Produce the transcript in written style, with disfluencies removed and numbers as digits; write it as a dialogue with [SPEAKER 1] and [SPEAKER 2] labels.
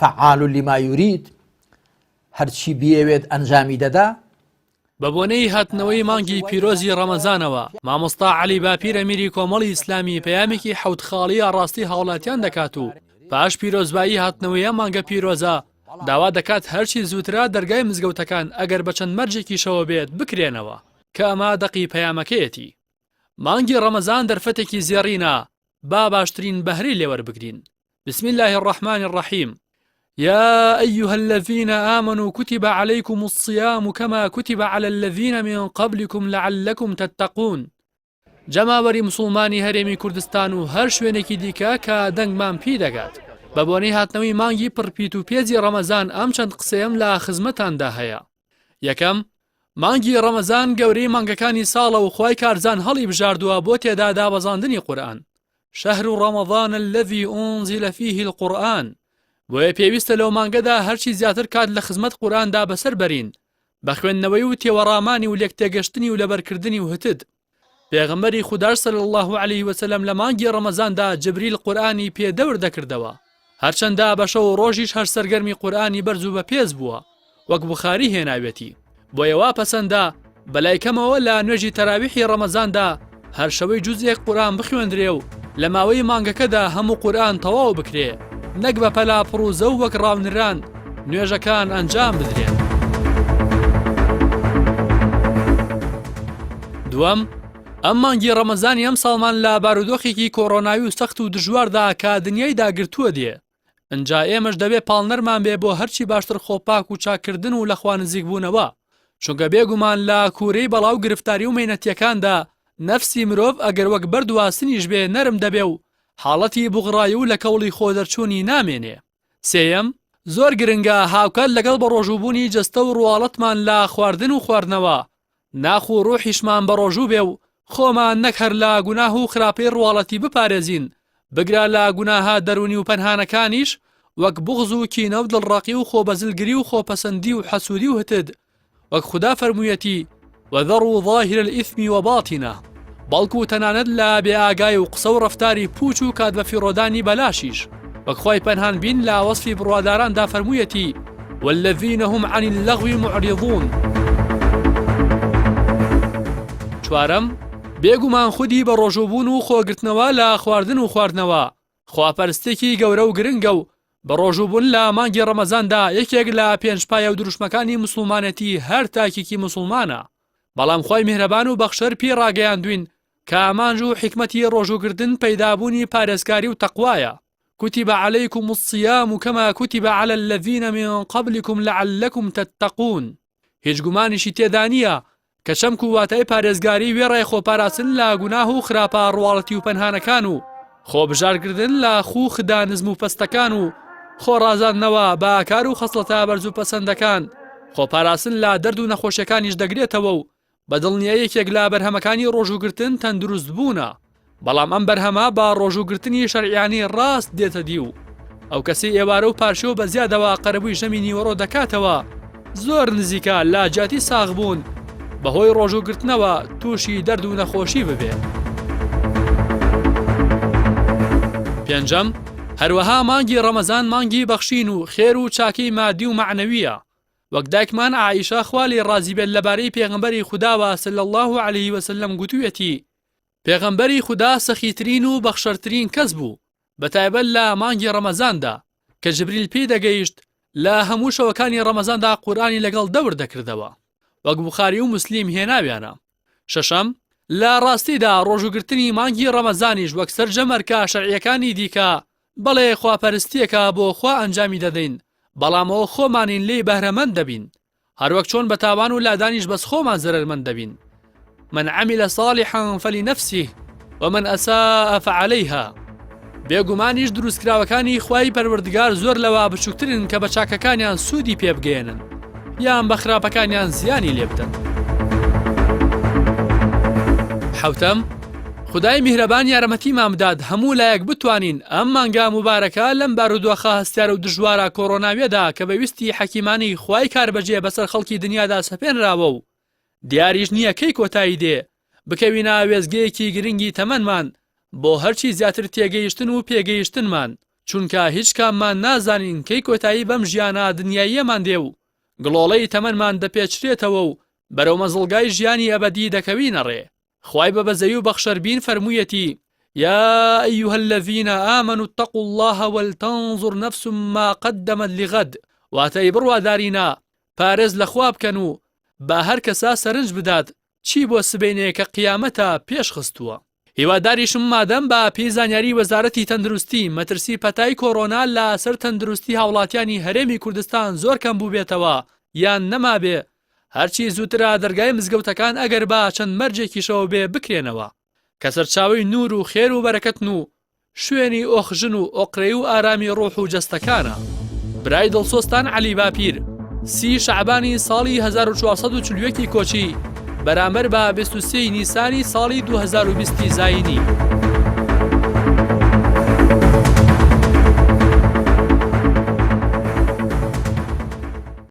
[SPEAKER 1] فعال لما یرید، هەرچی بیەوێت ئەنجامی دەدا.
[SPEAKER 2] بە بۆنەی هاتنەوەی مانگی پیرۆزی ڕەمەزانەوە، مامۆستا عەلی باپیر ئەمیری کۆمەڵی ئیسلامی پەیامێکی حەوت خاڵی ئاڕاستەی هاوڵاتیان دەکات و پاش پیرۆزبایی هاتنەوەی ئەم مانگە پیرۆزە داوا دەکات هەرچی زووترە دەرگای مزگەوتەکان ئەگەر بە چەند مەرجێکیشەوە بێت بکرێنەوە کە ئەمە دەقی پەیامەکەیەتی. مانگی ڕەمەزان دەرفەتێکی زێڕینە با باشترین بەهرەی لێوەربگرین. بسم الله الرحمن الرحیم يا أيها الذين آمنوا كتب عليكم الصيام كما كتب على الذين من قبلكم لعلكم تتقون جەماوەری مسوڵمانی هەرێمی کوردستان و هەر شوێنێکی دیکە کە دەنگمان پی دەگات بە بۆنەی هاتنەوەی مانگی پڕپیت و پێزی ڕەمەزان ئەم چەند قسەیەم لە خزمەتاندا هەیە یەکەم مانگی ڕەمەزان گەورەی مانگەکانی ساڵە و خوای کارزان هەڵی بژاردووە بۆ تێدا دابەزاندنی قورئان شهر رمضان الذي انزل فيه القرآن بۆیە پێویستە لەو مانگەدا هەرچی زیاتر کات لە خزمەت قورئاندا بەسەر بەرین بە خوێندنەوەی و تێوەڕامانی و لێکتێگەشتنی و لەبەرکردنی و هتد پێغەمبەری خوداش صلی اللە علیه وسلم لە مانگی ڕەمەزاندا جبریل قورئانی پێ دەور دەکردەوە هەرچەندە بە شەو و ڕۆژیش هەر سەرگەرمی قورئانی بەرز و بەپێز بووە وەک بوخاری هێناوێتی بۆیە وا پەسەندە بەلای کەمەوە لە نوێژی تەراویحی ڕەمەزاندا هەر شەوەی جوزئێک قورئان بخوێندرێ و لە ماوەی مانگەکەدا هەموو قورئان تەواو بکرێ نەک بە پەلا پڕوزە و وەک ڕاونران نوێژەکان ئەنجام بدرێن. دووەم، ئەم مانگی ڕەمەزانی ئەمساڵمان لە بارودۆخێکی کۆڕۆناوی و سەخت و دژواردا کە دنیای داگرتووە دێ، ئنجا ئێمەش دەبێ پاڵنەرمان بێ بۆ هەرچی باشتر خۆ پاک و چاککردن و لە خوا نزیکبوونەوە، چونکە بێگومان لە کوورەی بەڵا و گرفتاری و مەینەتییەکاندا نەفسی مرۆڤ ئەگەر وەک بەرد و ئاسنیش بێ نەرم دەبێ و حاڵەتی بوغڕایی و لە کەوڵی خۆ دەرچوونی نامێنێ. سێیەم، زۆر گرنگە هاوکات لەگەڵ بەڕۆژووبوونی جەستە و ڕواڵەتمان لە خواردن و خواردنەوە، ناخ و ڕوحیشمان بەڕۆژوو بێ و خۆمان نەک هەر لە گوناه و خراپەی ڕواڵەتی بپارێزین، بگرە لە گوناهە دەروونی و پەنهانەکانیش وەک بوغز و کینە و دڵڕەقی و خۆبەزلگری و خۆپەسەندی و حەسوودی و هتد، وەک خودا فەرموویەتی، وذروا ظاهر الاثم وباطنه، بەڵکو تەنانەت لە بێئاگای و قسە و ڕەفتاری پووچ و کات بەفیڕۆدانی بەلاشیش، وەک خوای پەنهان بین لە وەسفی بڕواداراندا فەرموویەتی، والذین هم عن اللغو معرضون. چوارەم، بێگومان خودی بەڕۆژووبوون و خۆگرتنەوە لە خواردن و خواردنەوە خواپەرستێکی گەورە و گرنگە و بەڕۆژووبوون لە مانگی ڕەمەزاندا یەکێک لە پێنج پایە و دروشمەکانی موسڵمانێتی هەر تاکێکی موسڵمانە، بەڵام خوای میهرەبان و بەخشەر پێی ڕاگەیاندووین کە ئامانج و حیکمەتی ڕۆژووگرتن پەیدابوونی پارێزکاری و تەقوایە، کتب علیکم الصیام کما کتب علی الذین من قبلکم لعلکم تتقون. هیچ گومانیشی تێدا نییە کە چەمک و واتای پارێزگاری وێڕای خۆپاراستن لە گوناه و خراپە ڕواڵەتی و پەنهانەکان و خۆبژارکردن لە خوو خدا نزم و پەستەکان و خۆ ڕازاندنەوە بە ئاکار و خەسڵەتە بەرز و پەسەندەکان خۆپاراستن لە دەرد و نەخۆشیەکانیش دەگرێتەوە و بە دڵنیایی یەکێک لە بەرهەمەکانی ڕۆژووگرتن تەندروست بوونە، بەڵام ئەم بەرهەمە بە ڕۆژووگرتنی شەرعیانەی ڕاست دێتە دی و ئەو کەسەی ئێوارە و پارشێو بە زیادەوە قەرەبووی ژەمی نیوەڕۆ دەکاتەوە زۆر نزیکە لە جیاتی ساغبوون بەهۆی ڕۆژووگرتنەوە تووشی دەرد و نەخۆشی ببێ. پێنجەم، هەروەها مانگی ڕەمەزان مانگی بەخشین و خێر و چاکەی مادی و مەعنەوییە، وەک دایکمان عائیشە خوا لێی ڕازی بێت لەبارەی پێغەمبەری خوداوە صلی اللە علیه وسلم گوتویەتی، پێغەمبەری خودا سەخیترین و بەخشەرترین کەس بوو بەتایبەت لە مانگی ڕەمەزاندا کە جبریل پێی دەگەیشت لە هەموو شەوەکانی ڕەمەزاندا قورئانی لەگەڵ دەور دەکردەوە وەک بوخاری و موسلیم هێناویانە. شەشەم، لە ڕاستیدا ڕۆژووگرتنی مانگی ڕەمەزانیش وەک سەرجەم ئەرکە شەرعیەکانی دیکە بەڵێ خواپەرستیەکە بۆ خوا ئەنجامی دەدەین بەڵام ئەوە خۆمانین لێی بەهرەمەند دەبین هەروەک چۆن بە تاوان و لادانیش بەس خۆمان زەرەرمەند دەبین من عمل صالحا فلنفسه ومن اساء فعليها بێگومانیش دروستکراوەکانی خوای پەروەردگار زۆر لەوە بچووکترن کە بە چاکەکانیان سوودی پێ بگەیەنن یان بە خراپەکانیان زیانی لێ بدەن. حەوتەم، خودای میهرەبان یارمەتیمان بدات هەموو لایەک بتوانین ئەم مانگە موبارەکە لەم بارودۆخە هەستیار و دژوارە کۆرۆناویەدا کە بە ویستی حەکیمانی خوای کاربەجێ بەسەر خەڵکی دنیادا سەپێنراوە و دیاریش نییە کەی کۆتایی دێ بکەوینە وێستگەیەکی گرنگی تەمەنمان بۆ هەرچی زیاتر تێگەیشتن و پێگەیشتنمان. چونکە هیچ کاممان نازانین کەی کۆتایی بەم ژیانە دنیاییەمان دێ و گڵۆڵەی تەمەنمان دەپێچرێتەوە و بەرەو مەزڵگای ژیانی ئەبەدی دەکەوینە ڕێ. خوای بە بەزەیی و بەخشەربین فەرموویەتی، یا ایها الذین آمنوا اتقوا اللە ولتنظر نفس ما قدمت لغد، واتە ئەی بڕوادارینە پارێز لە خوا بکەن و با هەر کەسە سەرنج بدات چی بۆ سبەینێ کە قیامەتە پێش خستووە. هیواداریشم مادەم بە پێی زانیاری وەزارەتی تەندروستی مەترسی پەتای کۆڕۆنا لە سەر تەندروستی هاوڵاتیانی هەرێمی کوردستان زۆر کەم بووبێتەوە یان نەمابێ هەرچی زووترە دەرگای مزگەوتەکان ئەگەر بە چەند مەرجێکیشەوە بێ بکرێنەوە کە سەرچاوەی نوور و خێر و بەرەکەتن و شوێنی ئۆخژن و ئۆقرەی و ئارامی ڕۆح و جەستەکانە. برای دڵسۆزتان عەلی باپیر، سی شەعبانی ساڵی 1441 ی کۆچی، بەرامبەر بە 23 ی نیسانی ساڵی 2020 ی زایینی.